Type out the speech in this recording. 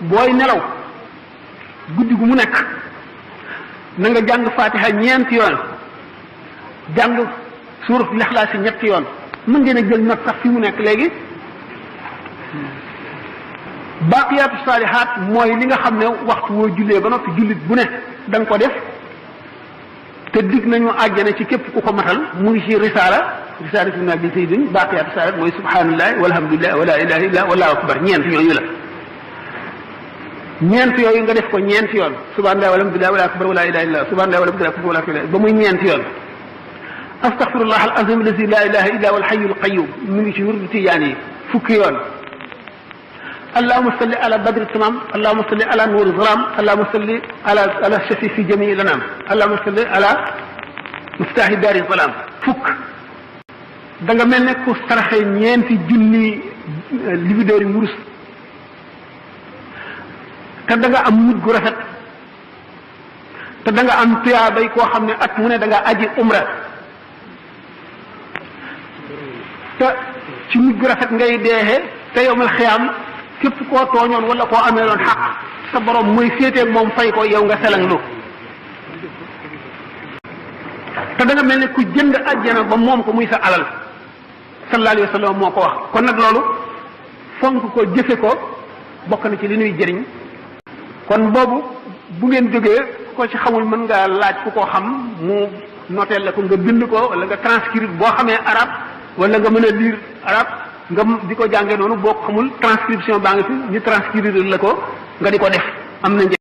booy nelaw guddi gu mu nekk na nga jàng fatiha ñeenti yoon jàng suurat lixlaas ñetti yoon mën ngeen a jël nag sax fi mu nekk léegi baaqiyaatu saalihaat mooy li nga xam ne waxtu woo jullee ba noppi jullit bu ne da nga ko def te dig nañu àjjana ci képp ku ko matal mu ngi ci risaala ibn abi zaydin baaqiyaatu saalihaat mooy subhanallah walhamdulillah wala ilaha illa wallahu akbar ñeent ñooñu la ñeent yooyu nga def ko ñeenti yoon subhanallah walhamdulillah wala akbar wala ilaha illa subhanallah walhamdulillah wala ilaha illa ba muy ñeenti yoon astaghfirullah al azim allazi la ilaha illa huwa al hayyul qayyum mu ngi ci wirdu tijaan yi fukki yoon allahumma salli ala badri tamam allahumma salli ala nuuri zalam allahumma salli ala shafi fi jamii lanam allahumma salli ala miftahi daari zalam fukk da nga mel ne ku saraxe ñeenti junni libidoori wurus te da nga am mujj gu rafet te da nga am tuyaabay koo xam ne at mu ne da nga aji umra te ci mujj gu rafet ngay deexe te yowmal xiyaam képp koo tooñoon wala koo amee loon xaq sa borom muy féeteeg moom fay ko yow nga selanglu te da nga mel ne ku jënd àjjana ba moom ko muy sa alal sallallahu alayhi wa sallam moo ko wax kon nag loolu fonk ko jëfe ko bokk na ci li ñuy jëriñ kon boobu bu ngeen jógee ko ci xamul mën nga laaj ku ko xam mu noteel la ko nga bind ko wala nga transcrire boo xamee arabe wala nga mën a lire arabe nga di ko jàngee noonu boo xamul transcription baa nga fi ñu transcrire la ko nga di ko def am na